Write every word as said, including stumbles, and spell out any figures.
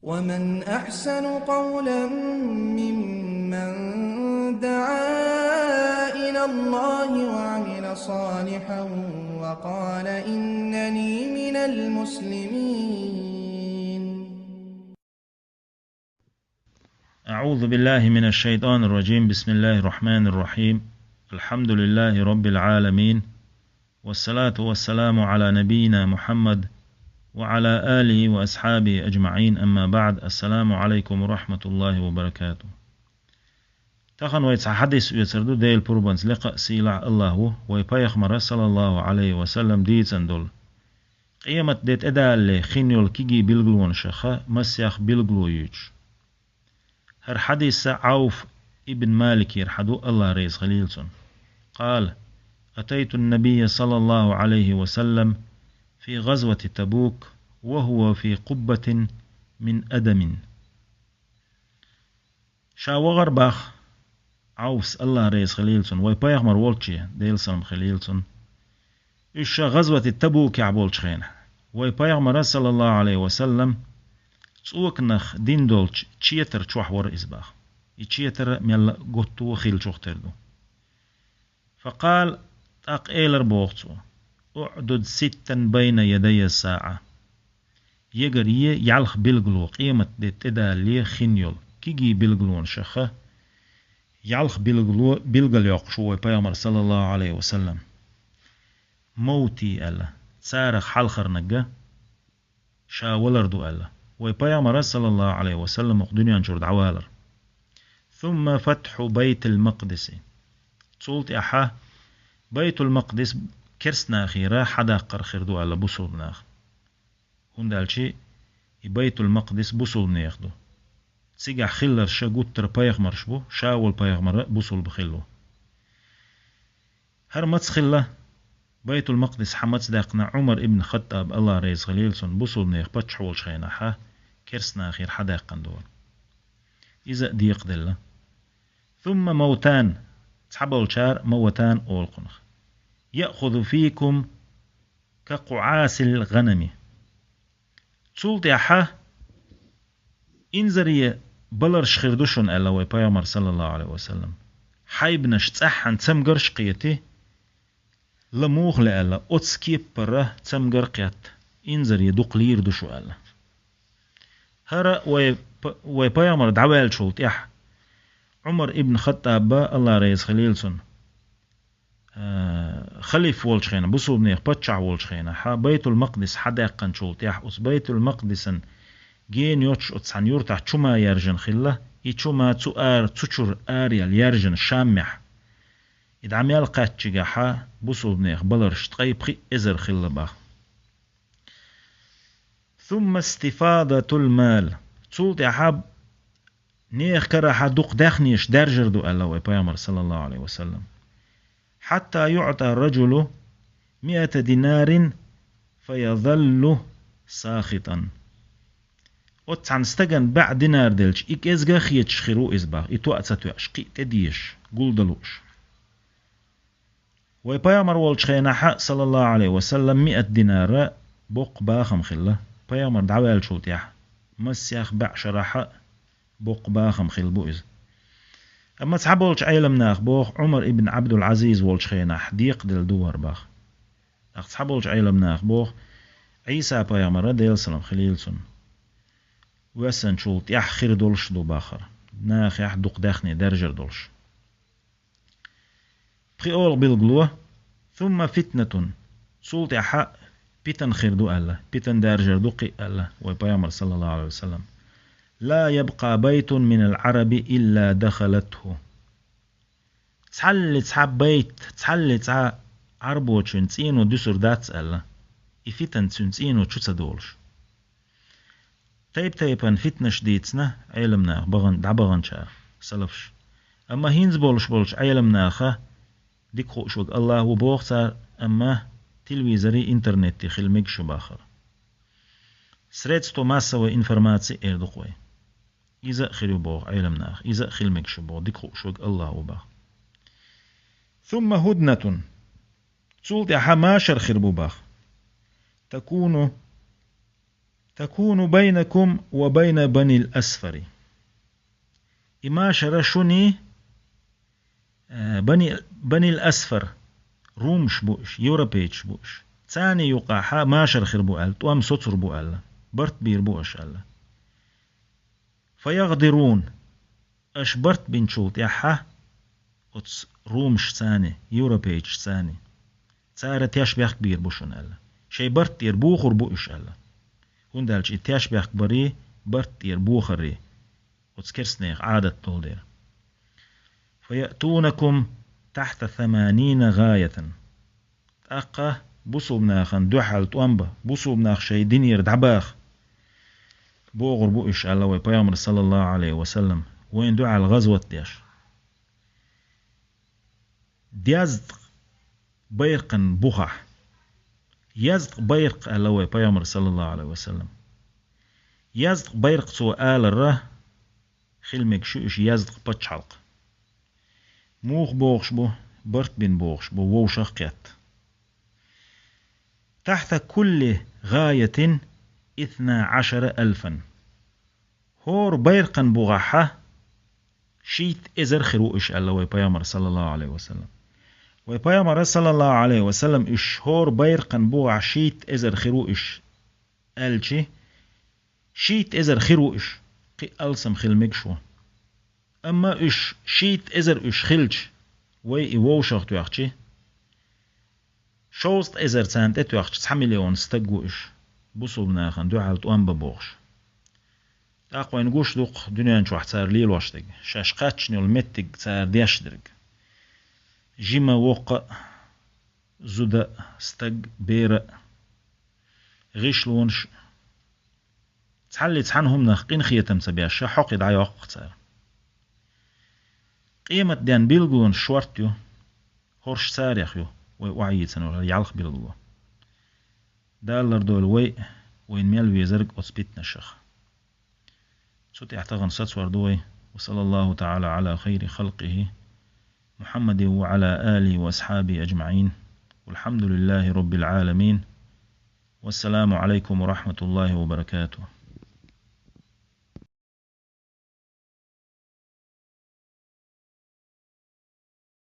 ومن أحسن قولا ممن دعا إلى الله وعمل صالحا وقال إنني من المسلمين. أعوذ بالله من الشيطان الرجيم. بسم الله الرحمن الرحيم. الحمد لله رب العالمين. والصلاة والسلام على نبينا محمد وعلى آله وأصحابه أجمعين. أما بعد. السلام عليكم ورحمة الله وبركاته. Тахан вай цхьа хьадис оьцур ду, Делан пурбанца лекха а, сийлахь а Аллахь ву, вай Пайхамара, саллаллаху Ӏалайхи ва саллам, дийцина долу, къематде тӀедалале хин йолу кегий билгалонашха масех билгало юьйцуш. ХӀара хьадис Ӏавф ибн Маликера хьа ду, Аллахь реза хилийла цунна. قال: أتيت النبي صلى الله عليه وسلم في غزوة تبوك وهو في قبة من أدم. Ша вахара боху Ӏавфс, Аллахь реза хилийла цунна, вай Пайхамар волчу, Делан салам хилийла цунна. Уьш ша гӀазвати Табукехь болчу хенахь, вай Пайхамара, саллаллаху Ӏалайхи ва саллам, цӀоканах дина долчу четар чохь вара иза боху. И четар мелла а готто хиллачух тера ду. فقال, тӀаккха элира боху цо: اعدد ستا بين يدي الساعة. Егар е ялх билгало, къематде тӀедалале хин йолу кегий билгалонашха ялх билгало билгалйоккхуш ву вай Пайхамар, саллаллаху Ӏалайхи ва саллам. موتي аьлла, царах хьалхарниг ша валар ду аьлла. Вай Пайхамара, саллаллаху Ӏалайхи ва саллам, хӀокху дуьнен чуьра дӀавалар. ثم فتح بيت المقدس. Цул тӀаьхьа Байтул-Макъдис керстанахера хьадаккхар хир ду аьлла бусулбанах. ХӀунда аьлча и Байтул-Макъдис бусулбанех ду. Цигахь хилларш гуттар а пайхамарш бу, ша волу пайхамар а бусулба хилла ву. ХӀара маца хилла, Байтул-Макъдис хьан маца даьккхина? Ӏумар ибн Хаттаб, Аллахь реза хилийла цунна, бусулбанех паччахь волчу хенахь керстанахера хьадаьккхина ду. Иза а декъаделла. ثم موتان, цхьаболчара موتان олу кхунах. يأخذ فيكم كقعاص الغنم. Цул тӀаьхьа инзаре баларш хир ду шуна аьлла вай Пайхамар, саллаллаху Ӏалайхи ва саллам. Хьайбанаш цӀеххьана цамгарш а кхети, ла муха ле аьлла, оцу кепара цамгар а кхетта, инзаре дукха лийр ду шу аьлла. ХӀара вай, вай Пайхамар дӀаваьллачул тӀаьхьа Ӏумар ибн Хаттаба, Аллахь реза хилийла цунна, халиф волчу хенахь, бусулбанех паччахь волчу хенахь, Байтул-Макъдис хьадаьккхинчул тӀаьхьа, оцу Байтул-Макъдисан гена йоцуш оцу цхьана юьртахь чума яьржина хилла, и чума цу ара, цу чуьра араяьлла яьржина Шамехь. И дӀа мел кхаьччигахь бусулбанех баларш ткъе пхиъ эзар хилла боху. ثم استفاضة المال. Цул тӀаьхьа нехан карахь дукха даьхнеш даьржар ду аьлла вай Пайхамар, саллаллаху Ӏалайхи ва саллам. حتى يعطى الرجل مائة دينار فيظل ساخطا. Оцу цхьана стагана бӀе динар делча, и кӀезга а хеташ хир ву иза боху, и тоӀа ца тоьаш, кхин а тӀедезаш, гулдан лууш. Вай Пайхамар волчу хенахь, саллаллаху Ӏалайхи ва саллам, миат динара боккха бахам хилла. Пайхамар дӀаваьллачул тӀаьхьа масех бӀе шарахь а боккха бахам хилла бу иза. Амма цхьаболчу Ӏеламнаха боху, Ӏумар ибн Ӏабдул-Ӏазиз волчу хенахь декъаделла ду хӀара боху. ТӀаккха цхьаболчу Ӏеламнаха боху, Ӏийса-пайхамар, Делан салам хилийла цунна, вессанчул тӀаьхьа хир долуш ду боху хӀара, нахехь дукха даьхне даьржар долуш. ПхоьалгӀа билгало: ثم فتنة. Цул тӀаьхьа питан хир ду аьлла, питан даьржар ду кхин а аьлла вай Пайхамар, саллаллаху Ӏалайхи ва саллам. لا يبقى بيت من العرب إلا دخلته. Цхьалли цхьа байт, цхьалли цхьа Ӏарбочун цӀено дуьсур дац аьлла, и фитан цуьнан цӀено чу ца долуш. Тайп-тайпана фитнаш дийцина Ӏеламнаха, бахана, дӀабаханчара, салафаш. Амма хӀинца болуш болчу Ӏеламнаха дика хууш верг Аллахь ву боху цара, амма телевизоре, интернете хила мегаш ю боху хӀара. Средство массовой информации эр ду-кх вай. Иза а хир ю боху Ӏеламнаха, иза а хила мегаш ю боху, дика хууш верг Аллахь ву боху. ثم هدنة. Цул тӀаьхьа машар хир бу боху. تكون تكون بينكم وبين بني الأصفر. И машара шуни, э, бани, банил асфар, румаш бу уж, европейцаш бу уж. Царна юкъахьа машар хир бу аьлла, тӀом соцур бу аьлла, барт бийр бу аша аьлла. فيغدرون. Аша барт бинчул тӀаьхьа оцу румашца, европейцашца, цара тешбехк бийр бу шуна аьлла. Шайн барт тӀера бохур бу уж аьлла. ХӀунда аьлча и тешбехк бари, барт тӀера бохари оцу керстанех Ӏадат долу дела. فيأتونكم تحت ثمانين غاية. ТӀаккха бусулба нахана дуьхьал тӀом бан, бусулба нах шайн динера дӀабаха богӀур бу уьш аьлла вай Пайхамар, саллаллаху Ӏалайхи ва саллам, вайна дуьхьал гӀазват деш. Дезткъа байракхан бухахь. Езткъа байракх аьлла вай Пайхамар, саллаллаху Ӏалайхи ва саллам. Езткъа байракх цо аларра, хила мегаш ю уьш езткъа пачхьалкх. Муха богӀуш бу, барт бина богӀуш бу, вовшах а кхетта. تحت كل غاية اثنا عشر ألفا. ХӀора байракхан бухахьа шийтта эзар хир ву уьш аьлла вай Пайхамар, саллаллаху Ӏалайхи ва саллам. Вай Пайхамар, саллаллаху Ӏалайхи ва саллам, уьш хӀора байракхан бухахь шийтта эзар хир ву уьш аьлчи, шийтта эзар хир ву уьш, кхин алсам хила мегаш ву. Амма уьш шийтта эзар уьш хилча, вай и вовшах тоьхчи, шовзткъа эзар царна тӀе тоьхча, цхьа миллион стаг ву уьш, бусулба нахана дуьхьал тӀом бан бохуш. ТӀаккха вайна гуш дукха дуьнен чохь цара лелош дерг, шаьш кхаччана йолу меттиг цара деш дерг. Жима, воккха а, зуда а, стаг а, бер а, гӀишлонаш а. Цхьалли цхьана хӀуманах къинхетам ца беш, ша хьокхи дӀайоккху цара. Къематден билгалонаш шорта ю, хӀорш царех ю, вай охьайийцина вара ялх билгало. Дала лардойла вай а, вайна мел везарг оцу питанашах. Цу тӀехь тахана сацор ду вай. وصلى الله تعالى على خير خلقه محمد وعلى آله وأصحابه أجمعين. والحمد لله رب العالمين. والسلام عليكم ورحمة الله وبركاته.